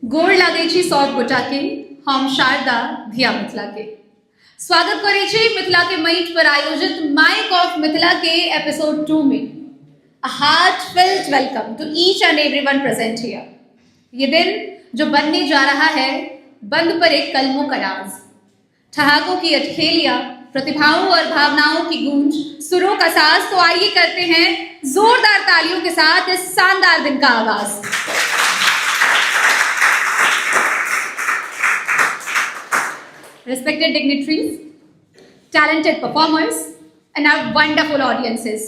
गोर लागै छी सब गोटा के। हम शारदा धिया मिथिला के स्वागत करै छी मिथिला के मंच पर आयोजित माइक ऑफ मिथिला के एपिसोड 2 में। A heartfelt welcome to each and everyone present here. ये दिन जो बनने जा रहा है बंद पर एक कलमों का राज, ठहाकों की अटखेलियां, प्रतिभाओं और भावनाओं की गूंज, सुरों का साज। तो आइए करते हैं जोरदार तालियों के साथ इस शानदार दिन का आगाज। Respected dignitaries, talented performers and our wonderful audiences,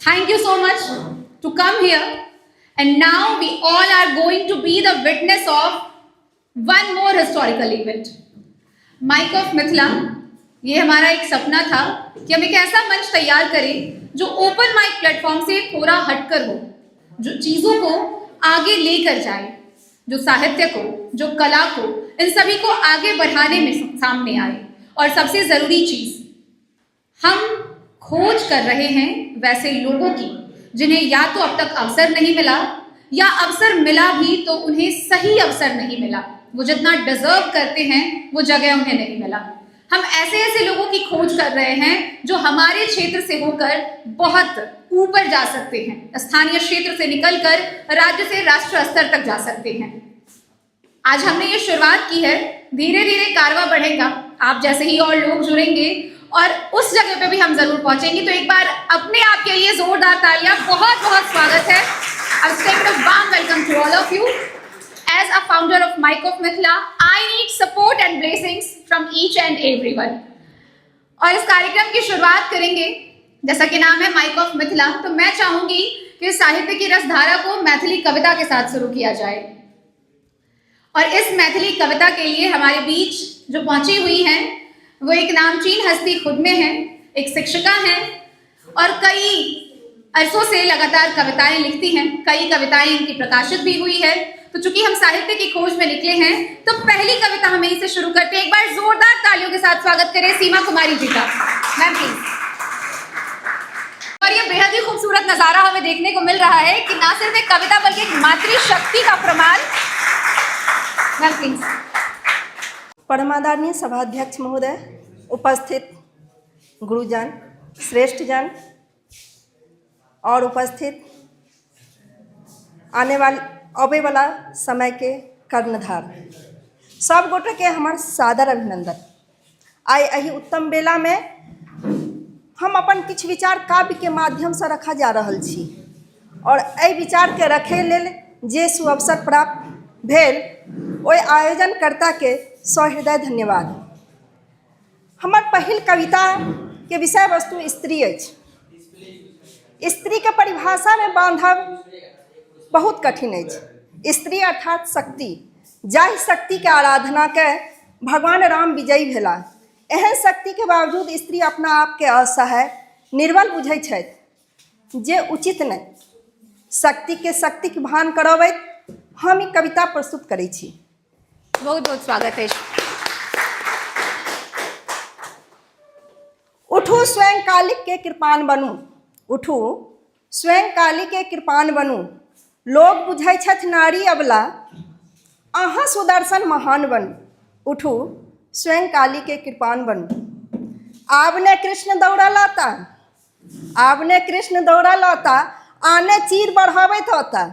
thank you so much to come here. And now we all are going to be the witness of one more historical event, Mic of Mithila. ये हमारा एक सपना था कि हम एक ऐसा मंच तैयार करें जो ओपन माइक प्लेटफॉर्म से थोड़ा हटकर हो, जो चीज़ों को आगे लेकर जाए, जो साहित्य को, जो कला को, इन सभी को आगे बढ़ाने में सामने आए। और सबसे ज़रूरी चीज़, हम खोज कर रहे हैं वैसे लोगों की जिन्हें या तो अब तक अवसर नहीं मिला या अवसर मिला भी तो उन्हें सही अवसर नहीं मिला, वो जितना डिजर्व करते हैं वो जगह उन्हें नहीं मिला। हम ऐसे ऐसे लोगों की खोज कर रहे हैं जो हमारे क्षेत्र से होकर बहुत ऊपर जा सकते हैं, स्थानीय क्षेत्र से निकलकर राज्य से राष्ट्र स्तर तक जा सकते हैं। आज हमने ये शुरुआत की है, धीरे धीरे कारवां बढ़ेगा, आप जैसे ही और लोग जुड़ेंगे और उस जगह पे भी हम जरूर पहुंचेंगे। तो एक बार अपने आप के लिए जोरदार तालियां, बहुत बहुत स्वागत है। Extend a warm welcome to all of you. As a founder of Mic of Mithila, I need support and blessings from each and everyone. और इस कार्यक्रम की शुरुआत करेंगे, जैसा कि नाम है माइक ऑफ मिथिला, तो मैं चाहूंगी कि साहित्य की रसधारा को मैथिली कविता के साथ शुरू किया जाए। और इस मैथिली कविता के लिए हमारे बीच जो पहुंची हुई हैं वो एक नामचीन हस्ती खुद में है, एक शिक्षिका हैं और कई अरसों से लगातार कविताएं लिखती हैं। कई कविताएं इनकी प्रकाशित भी हुई है। तो चूंकि हम साहित्य की खोज में निकले हैं तो पहली कविता हम यहीं से शुरू करते हैं। एक बार जोरदार तालियों के साथ स्वागत करें सीमा कुमारी जी का। Ma'am please. और ये बेहद ही खूबसूरत नजारा हमें देखने को मिल रहा है कि ना सिर्फ एक कविता बल्कि एक मातृशक्ति का प्रमाण। Ma'am please. परमादरणीय सभाध्यक्ष महोदय, उपस्थित गुरुजन, श्रेष्ठजन और उपस्थित आने वाले अबे वाला समय के कर्णधार, सब गोटे के हमर सादर अभिनंदन। आइ एहि उत्तम बेला में हम अपन किछु विचार काव्य के माध्यम से रखा जा रहल छी और एहि विचार के रखे लेल जे सुअवसर प्राप्त भेल ओहि आयोजनकर्ता के सहृदय धन्यवाद। हमर पहिल कविता के विषय वस्तु स्त्री अछि। स्त्री के परिभाषा में बांधब बहुत कठिन अछि। स्त्री अर्थात शक्ति, जाहि शक्ति के आराधना के भगवान राम विजयी भेला, एहन शक्ति के बावजूद स्त्री अपना आप के असहाय निर्बल बुझै छथि, जे उचित नहि। शक्ति के शक्ति के भान करबैत हम ई कविता प्रस्तुत करै छी। बहुत बहुत स्वागत है। उठू स्वयं कालिक के कृपान बनू, उठू स्वयं काली के कृपान बनू, लोग बुझै छथि नारी अबला, अहाँ सुदर्शन महान बनू, उठू स्वयं काली के कृपान बनू। आब ने कृष्ण दौड़ल औता, आब ने कृष्ण दौड़ल औता, आने चीर बढ़ाबैत औता,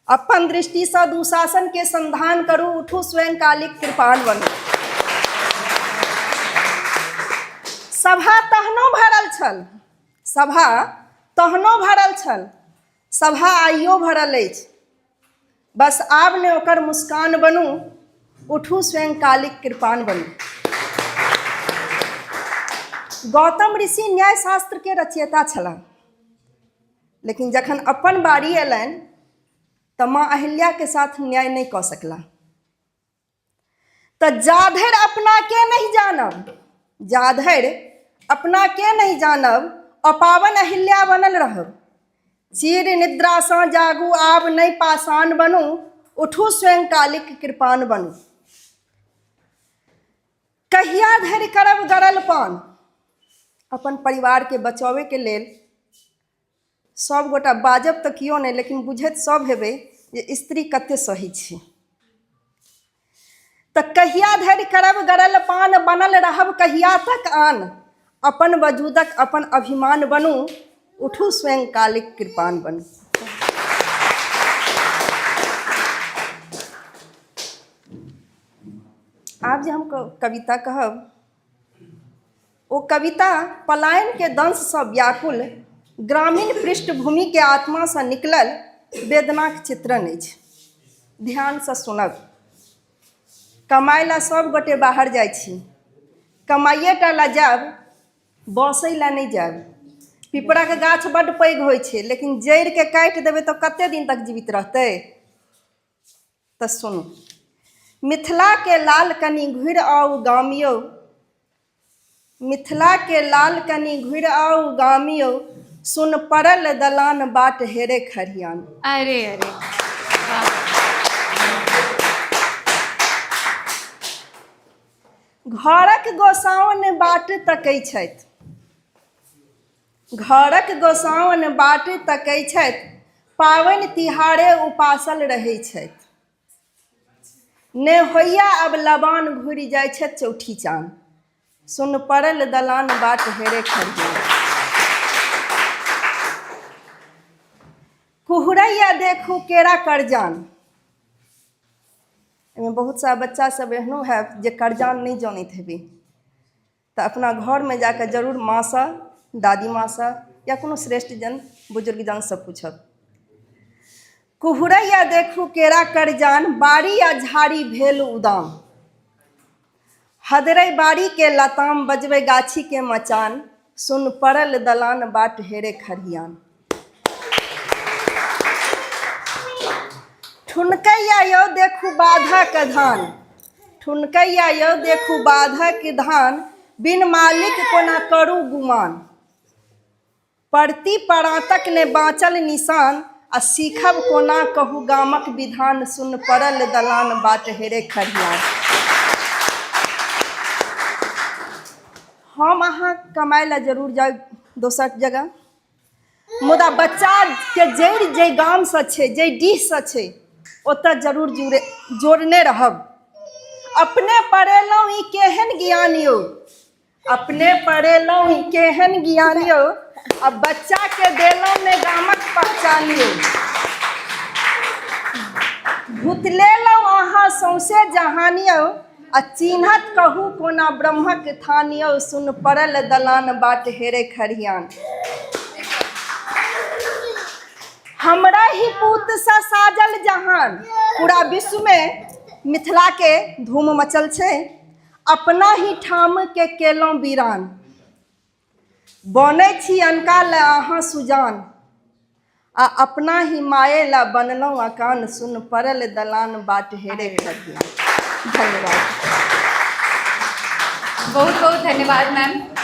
अपन दृष्टिसँ दुशासन के संधान करू, उठू स्वयं कालीक कृपान बनू। सभा तहनो भरल छल, सभा तहनो भरल छल, सभा आइयो भरल अछि, बस आब ने ओकर मुस्कान बनू, उठू स्वयं कालीक कृपान बनू। गौतम ऋषि न्याय शास्त्र के रचयिता छलाह, लेकिन जखन अपन बारी अयलनि तऽ माँ अहिल्याके साथ न्याय नहि कऽ सकला। तऽ जाधरि अपनाके नहि जानब, जाधरि अपनाके नहि जानब, अपावन अहिल्या बनल रहब। चिर निद्रासँ जागू, आब नहि पाषाण बनू, उठू स्वयं कालीक कृपान बनू। कहिया धरि करब गरल पान? अपन परिवारके बचाबैके लेल सब गोटा बाजब तऽ केओ नहि, लेकिन बुझैत सब हेबै जे स्त्री कते सही छै। तऽ कहिया धरि करब गरल पान बनल रहब कहिया तक आन अपन वजूदक अपन अभिमान बनू उठू स्वयं कालिक कृपान बनू। आब जे हम कविता कहब ओ कविता पलायनके दंशसँ व्याकुल ग्रामीण पृष्ठभूमिके आत्मासँ निकलल वेदनाक चित्रण अछि। ध्यानसँ सुनब। कमाइ लए सब गोटे बाहर जाइ छी, कमाइए टा लए जायब, बसै लए नहि जायब। पिपराके गाछ बड्ड पैघ होइ छै, लेकिन जड़िके काटि देबै तऽ कते दिन तक जीवित रहतै? तऽ सुनू, मिथिलाके लाल कनि घुरि आउ गाम यौ, मिथिलाके लाल कनि घुरि आउ गाम यौ, सुन पड़ल दलान बाट हेरे खरियान। अरे अरे वाह। घरक गोसाउन बाट तकै छथि, घरक गोसाउन बाट तकै छथि, पाबनि तिहारे उपासल रहै छथि। ने होइया अब लबान घुरि जाइ छथि चौठी चान, सुन पड़ल दलान बाट हेरे खरियान। कुहरैया देखू केरा करजान। एहिमे बहुत सारा बच्चा सब एहनो हैत जे करजान नहि जनैत हेबै, तऽ अपना घरमे जाकऽ जरूर माँसँ, दादी माँसँ या कोनो श्रेष्ठ जन बुजुर्ग जनसँ पूछब। कुहरैया देखू केरा करजान, बाड़ी आ झाड़ी भेल उदाम। हदरै बाड़ीके लताम, बजबै गाछीके मचान, सुन पड़ल दलान बाट हेरे खरियान। ठुनकैया यौ देखू बाधक धान, ठुनकैया यौ देखू बाधक धान, बिन मालिक कोना करू गुमान। परती परातक ने बाँचल निशान, आ सीखब कोना कहू गामक विधान, सुन पड़ल दलान बाट हेरे खरियान। हम अहाँ कमाइ लए जरूर जाउ दोसर जगह, मुदा बच्चाके जड़ि जाहि गामसँ छै, जाहि डीहसँ छै, ओतऽ जरूर जुड़े जोड़ने रहब। अपने पढ़ेलहुँ ई केहन ज्ञान यौ, अपने पढ़ेलहुँ ई केहन ज्ञान यौ, आ बच्चाके देलहुँ ने गामक पहचान यौ। भुतलेलहुँ अहाँ सौंसे जहान यौ, आ चिन्हत कहू कोना ब्रह्मक थान यौ, सुन पड़ल दलान बाट हेरे खरियान। हमरा ही पूतसँ साजल जहान, पूरा विश्वमे मिथिलाके धूम मचल छै, अपना ही ठामके केलहुँ वीरान। बनै छी अनका लए अहाँ सुजान, आ अपना ही माये ला बनलहुँ अकान, सुन पड़ल दलान बाट हेरे खरियान। धन्यवाद। बहुत बहुत धन्यवाद मैम।